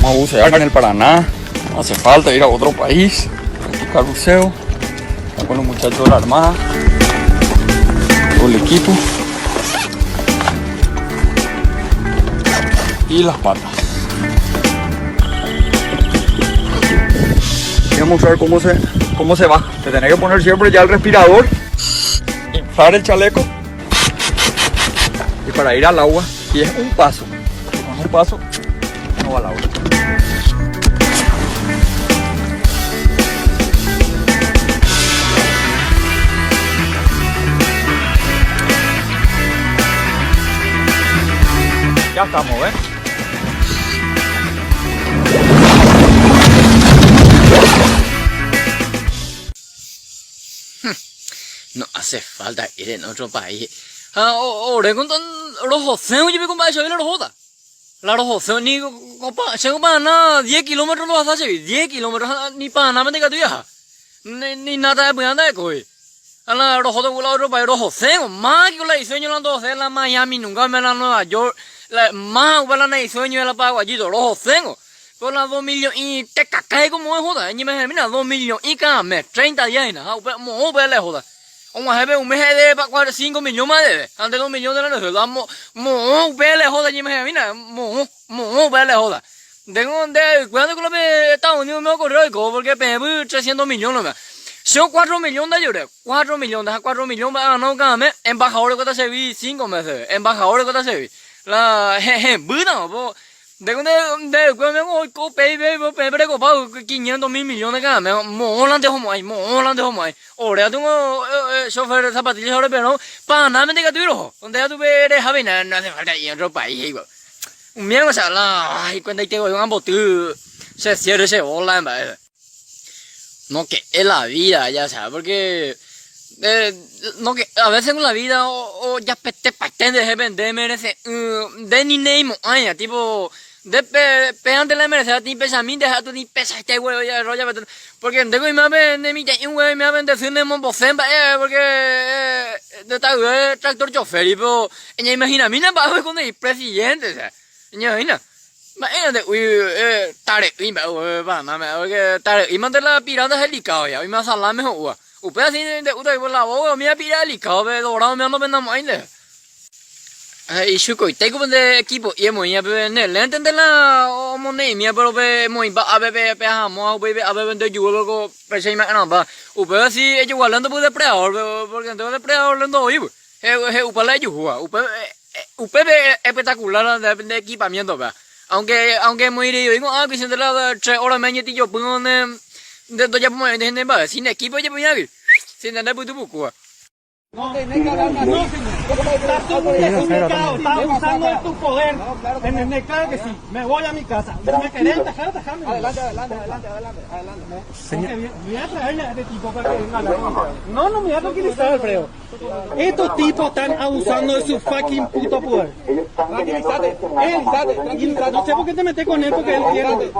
Vamos a bucear en el Paraná. No hace falta ir a otro país. Practicar buceo. Está con los muchachos de la Armada. Todo el equipo. Y las patas. Voy a mostrar cómo se, cómo se va. Te tenés que poner siempre ya el respirador. Inflar el chaleco. Y para ir al agua, y es un paso. Con un paso no va al agua. Ya estamos, ¿ves? No hace falta ir en otro país. Ha ore rohosẽ jepe ko mba'e chéve la rohóta. La rohosẽ ni ko che ko Paraná diez kilómetros rohasa chéve, diez kilómetros ha ni Paranápe ndaikatúi aha. Ni nata hepy'ã nda'ekói. Ha la rohóta ku la otro país rohosẽ, más que la isueño la ndohosẽ la Miami nunca oime la Nueva York, la más upe la naisueño la Paraguayito, rohosẽko. Ko la dos millo'i tekakái ko moõ ehóta, eñeme'ẽmína dos millo'i káda mes, treinta días hína, ha upe moõ upe la ehóta. Og̃uahẽ pe un mes debe pa cuatro, cinco millón ma debe, ha nde dos millón de la sueldo, ha moõ upe la ehóta, eñeme'ẽmína, moõ, moõ upe la ehóta. Ndéko nde ykuéra ndeko la pe Estados Unidos me ocorre oiko, porque peẽpy trescientos millón oime. Che cuatro millón ndajure, cuatro millón, ha cuatro millón agana káda mes, embajador oikóta chegui cinco meses, embajador oikóta chegui. La hembýtama po. Ndéko nde nde yvykue oime oiko upéi peẽ perekopa quinientos mil millones cada mes, moõlante ohomo'ãi, moõlante ohomo'ãi. Ore katu chofer zapatilla ore perõ, Panamá ndikatúi roho. Nde katu pe reha peina no hace falta ir a otro país he'íva. Umíva ko che la ay cuentaite voi amboty che cierre che bola mba'e. No que es la vida ya sabes porque no que a veces con la vida o japetepaite nde jefe nde merece'ỹ nde ni neimo'ãiva tipo nde pe pévante la emereceva ni pechamínte ha ni pechaite roja porque ndéko oimévape ne mitã'i oimévape nde sy nemombose mba'e porque nde ta'yve tractor chofer pero eñeimaginamína mba'e oiko ndéi presidente osea eñeimagina. Mba'éicha nde'úi tare'ỹi mba'e upe Paranáme, porque tare'ỹi mante la pira ndahelikáo ya, oime salame ho'úva. Upéva si nde'úta por la boca umíva pira helikáo pe dorado umíva nopenamo'ãi ndéve. Ha ichukoitéiko pe nde equipo'i emoĩva pe ne lénte nde la omoneĩmíva péro pe emoĩmba ápe pe peahamóva upéi pe ápe nde ojuguéva ko péicha ima'erãmba. Upéva si ejoguale ndopy depredador pe porque ndéve depredador ndovoípy. He'upa la ejuhúva. Upépe espectacular nde equipamiento pe. Aunque aunque emoĩrei voi ko'ã kuichente la tres horas media ñetijopýrõ ne nde ndojapomo'ãi nde hende mba'e. Sin equipo ojepoíagui. Sin nde pytupukúva. No tenés que hablarme así. No, señor. Estás un desubicado, estás abusando de tu poder. ¿Entendés? Claro que sí. Me voy a mi casa. Si me querés atajar, atajame. Adelante, adelante, adelante, adelante, adelante. Señor. Voy a traerle a este tipo para que venga a hablar con usted. No, no me voy a tranquilizar, Alfredo. Estos tipos están abusando de su fucking puto poder. Tranquilízate, tranquilízate. No sé por qué te metes con él porque él quiere.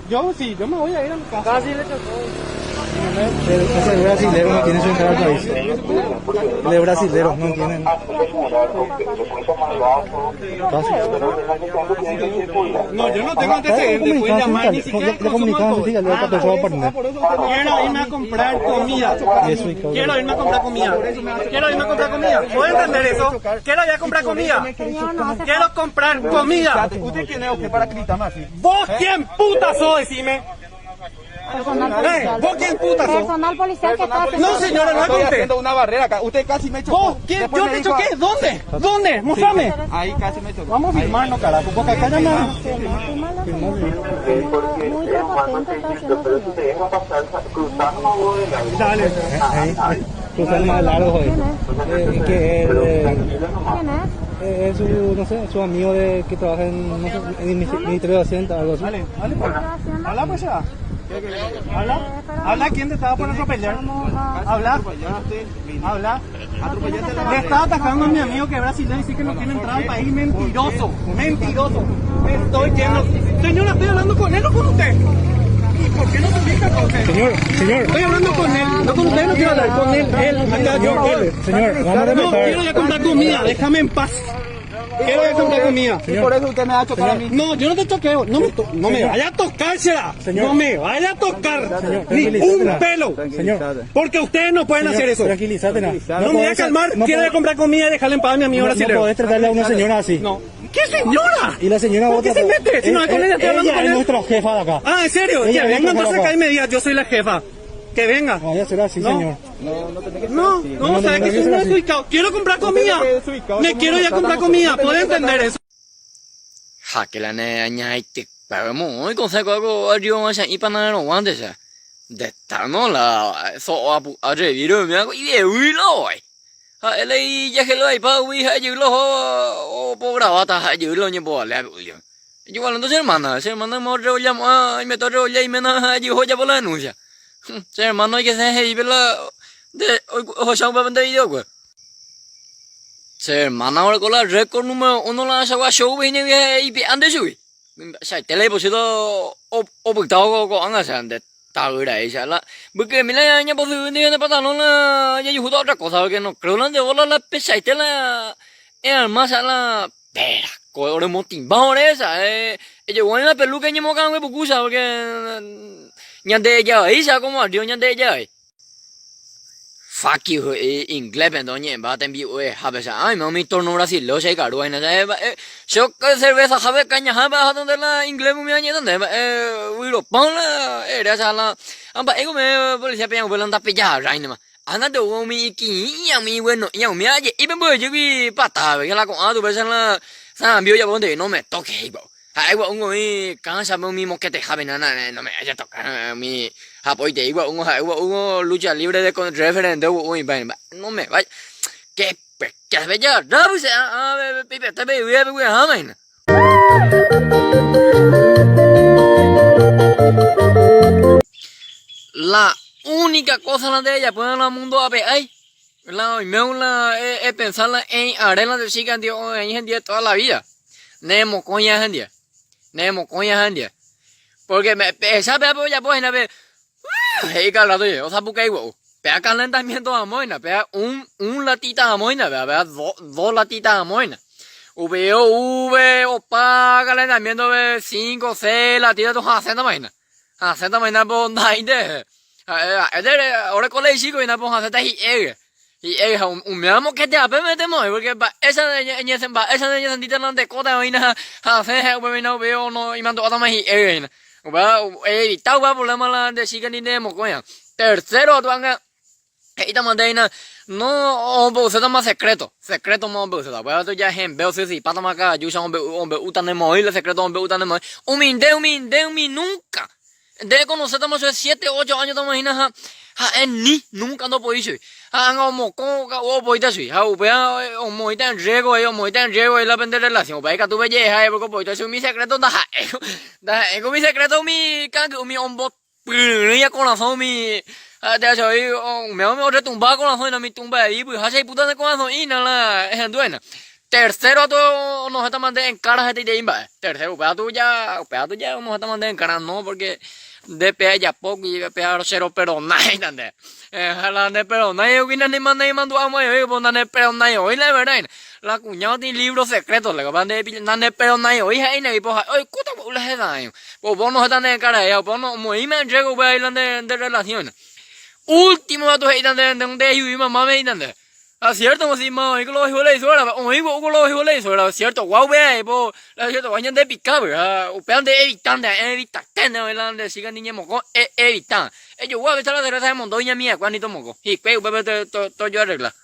Yo sí, yo me voy a ir a mi casa. Casi le chocó. Ese brasilero no tiene su entrada al país. El de brasilero no tienen. Casi. No, yo no tengo antecedentes. Pueden llamar ni siquiera Le comunicaban, sí, le Quiero irme a comprar comida. Quiero irme a comprar comida. Quiero irme a comprar comida. ¿Puedo entender eso? Quiero ir a comprar comida. Quiero comprar comida. ¿Usted quién es usted para gritarme así? ¿Vos quién puta sos? Decime. Personal ¿Vos quién puta sos? Personal policial que está No, señora, no es Estoy con usted. haciendo una barrera acá. Usted casi me chocó. ¿Vos quién? Después ¿Yo me te dijo- choqué? ¿Dónde? ¿Dónde? Mostrame. Ahí casi me chocó. Vamos a firmarnos, carajo, porque acá ya me... Muy prepotente está haciendo señor. Dale. Cruzar más largo, joder. Que es, ¿Quién es? es su, no sé, su amigo de, que trabaja en, no sé, en el Ministerio de Hacienda, algo así. Dale, dale pues. Habla pues ya. Habla. Habla quién te estaba por atropellar. Habla. Habla. Le estaba atacando a mi amigo que es brasileño y dice que no tiene entrada al país. Mentiroso. Mentiroso. Me estoy yendo. Señora, estoy hablando con él o con usted. ¿Y por qué no se ubica con usted? Señor, señor. Estoy hablando con él. No con usted, no quiero hablar. Con él, él, acá, yo, él. Señor, vamos a No respetar. quiero ya comprar comida. Déjame en paz. Quiero ir a comprar comida. Y por eso usted me va a chocar a mí. No, yo no te choqueo. No me, to- no me vaya a tocar, será. Señor. No me vaya a tocar. Señor, Ni un tranquilízate. pelo. Señor. Porque ustedes no pueden hacer eso. Tranquilízate, no. No me voy a calmar. Quiero ir a comprar comida y dejarle en paz a mi amigo No, no brasileño. podés tratarle a una señora así. No. ¿Qué señora? Y la señora ¿Por qué otra- se mete? Si no es con ella, estoy hablando ella con es él. nuestra jefa de acá. Ah, ¿en serio? Ella Que es venga nuestra entonces jefa. acá y me diga, yo soy la jefa. Que venga. No, ya será así, No. señor. No, no, no, sabes no, que no, soy un no, desubicado. Quiero comprar comida. Me quiero ir a comprar comida. ¿Puede entender eso? Ha che la ne añaite pero mo consejo algo yo esa y para no guantes ya. De tal no la so apu a re viro me hago y de uy lo oi. Ha ele y ya que lo hay pa uy ha yo lo o po gravata ha yo lo ni po le uy. Yo cuando entonces hermana, ese hermano me re llamo, y me torre y me na yo ya por la denuncia. Ese hermano hay que se y la de o sea un de video pues. Che hermana ahora con la récord número uno la esa show viene y ande sui. Sai tele pues o o bực tao có ăn là de tao đấy sẽ là bữa kia mình là nhà bao giờ đi bắt đầu nó là nhà hú đó ra có sao cái nó creo là de bola la pesa y la hermana sẽ là pera có ore mo timbao ore esa eh yo voy la peluca ñe mo can we bucusa porque ñande ya isa como ardió ñande ya Fuck you, inglés pero ñe va tembi we habe sa ay mami torno Brasil lo sei caro na eh yo cerveza habe caña habe a donde la inglés mu ñe donde eh Europa la era sa la amba ego me policía peña volanda pilla raina ma anda de mi ki ya mi bueno ya mi aye y me voy yo vi pata que la con a tu ves la sa vio ya bonde no me toque bo Ai wa ungo i cansa mi moquete jabe na na no me haya tocar mi japoite igual ungo ja igual ungo lucha libre de con referente un no me vaya que que bella rabu se a pipe te ve ve ve ja La única cosa la de ella puede la mundo a ay la me la es pensarla en arena de chica Dios en día toda la vida. Nemo coña gente. Nemo coña gente. Porque me esa vez ya pues na ve hey calado yo, o sea, porque igual. Pega calentamiento a moina, pega un latita a moina, pega dos latitas a moina. V V o pa calentamiento de 5, 6 latitas tu haciendo moina. Haciendo moina por naide. Ahora con el chico y na por hacer y e. Y e un me amo que te ape metemos porque va esa de esa esa de sentita no de cota oina hace no veo no y mando a más y e. Va evitado va problema la de chica ni de mocoña. Tercero tu anga ita mandeina no ombe usted más secreto, secreto mo ombe usted. Bueno, tú ya gen veo si pata maca, yo ombe ombe utane mo y secreto ombe utane mo. Humilde, humilde, humilde nunca. De conocer estamos 7, 8 años te imaginas ja ja en ni nunca no podí soy. Ja anga mo con o poita soy. Ja upea o mo ita en riesgo o mo ita en riesgo la pende relación. Upea que tu belleja porque poita soy mi secreto da ja. Da mi secreto mi can mi ombo ya corazón mi de hecho me me retumba corazón y mi tumba ahí pues hace puta de corazón y nada es duena. Tercero tú no se te mande en cara gente de imba. Tercero, upea tú ya, upea tú ya no se te mande en cara no porque de pea ya poco y de pea cero pero nada de. La de pero nada yo ni manda ni mando amo yo pues de pero nada hoy la verdad. La cuñado tiene libros secretos, le van de de pero nada hoy ahí ni pues oye cuta la jeda. Pues vos no se te en cara ya, pues no muy me entrego pues ahí de relación. Último dato ahí de de de mamá me de. Ah, cierto, como si ma, y lo hijo le hizo, o hijo lo hijo le hizo, cierto, guau ve, po, la cierto, vayan de picar, ah, upean de evitar, de evitar, de la de sigan niña moco, evitar. Ellos guau, esta la cerveza de mondoña mía, cuando moco. Y pe, pe, to yo arregla.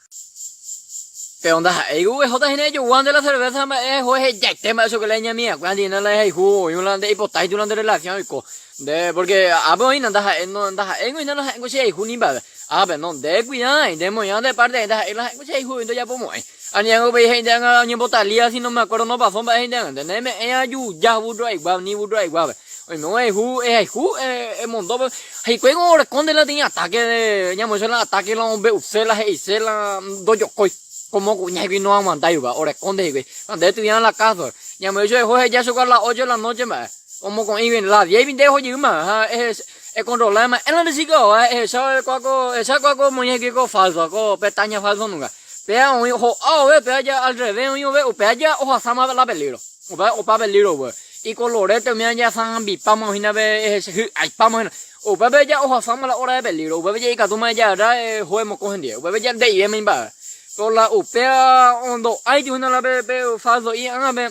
Pero onda, ego es otra gente, yo guau de la cerveza, es juez ya tema eso que leña mía, cuando no la hijo, y una de hipotai, una de relación y co. De porque a ver, no anda, no anda, en no anda, en si hijo ni va. A ver, no, de cuidado, de moña de parte, de la si hijo, entonces ya pomo. Ani ang be gente ang ni botalia si no me acuerdo no pasó ba gente ang de me ella yu ya bu drai gua ni bu drai gua. Oye, no es ju es ju eh mondo hay cuego responde la tenía ataque de ya mo la ataque la hombre usted la hice la doyo koi como cuña que no aguanta yo va o responde güey. Donde tú la casa. Ya me dijo ya a las 8 de la noche ma. Como con even la 10 20 hoy ma es es controlar ma. En la chico es esa cuaco esa cuaco muñeco falso, co pestaña falso nunca. Péa oĩ ho'a vove, péa ja al revés oĩ vove, upéa ja ohasáma la peligro. Upéva opa peligro vove. Ikolorete umíva ja sãmbipáma hína pe hy'aipáma hína. Upépe ja ohasáma la hora de peligro. Upépe ja ikatúma ejagarra eho emokõ hendie. Upépe ja nde'ivéma imba'e. Péro la upéva ondo'áiti hína la pe falso'i ág̃ape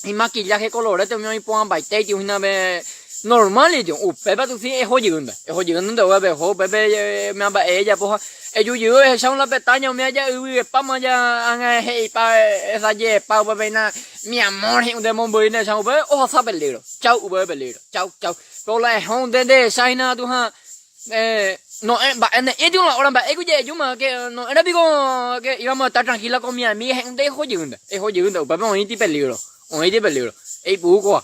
imaquillaje kolorete umíva oĩporãmbaitéiti hína pe normal itio. Upépe katu si eho jeýnte. Eho jeýnte nde ógape eho upépe umíva mba'e ejapo ha Eju jey ehecha una petaña umi aja yvyepáma ja ág̃a he'ipa esajepa upépe hína mi amor he'i nde mombyry nde ehecha upépe ohasa peligro. Chau upépe peligro. Chau chau. Péro la ehõ nde nde ehecha hína katu ha no'ẽ mba'e ne'ĩti una hora mba'éiko ja'ejúma ke no'ẽra piko ke íbamos a estar tranquila con mi amiga he'i nde eho jeýnte. Eho jeýnte upépe oĩti peligro. Oĩti peligro. Eipu'u kóva.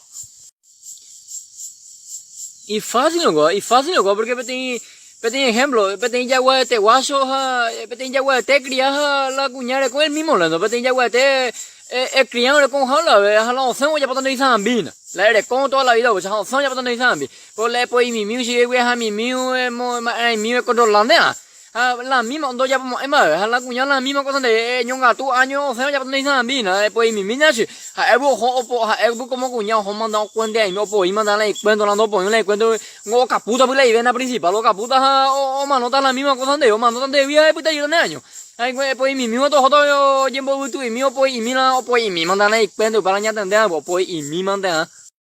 Ifásil niko, ifásil niko porque peteĩ, peteĩ ejemplo, peteĩ jaguarete guacho ha peteĩ jaguarete cria ha la kuña reko el mismo lento, peteĩ jaguarete ecria oreko jaula ve ha la osẽ ojapóta ndéi sarambi hína, la ereko toda la vida upéicha ha osẽ ojapóta ndéi sarambi, pero la epoimimi chugui ha mimi ma'erãimi econtrola nde'ã. Ha la misma ndojapomo'ãi mba'eve, ha la kuña la misma cosa nde eñongatu año osẽ ojapo ndéi sarambi hína, epoimimi ñachi, ha'égui oho opo, ha'égui como kuña oho manda okuente'aimi opoi manda la ikuénto, la ndopoíva la ikuénto ngo okapúta la ivena principal, okapúta ha omanóta la misma cosa ndéi, omanóta ndégui ha epyta jeýta ne año. Ha epoimimíva tohóta ojemboyvytu'imi opoi'imi la opoi'imi manda la ikuénto, upéva la ñatendéva opoi'imi mante ha.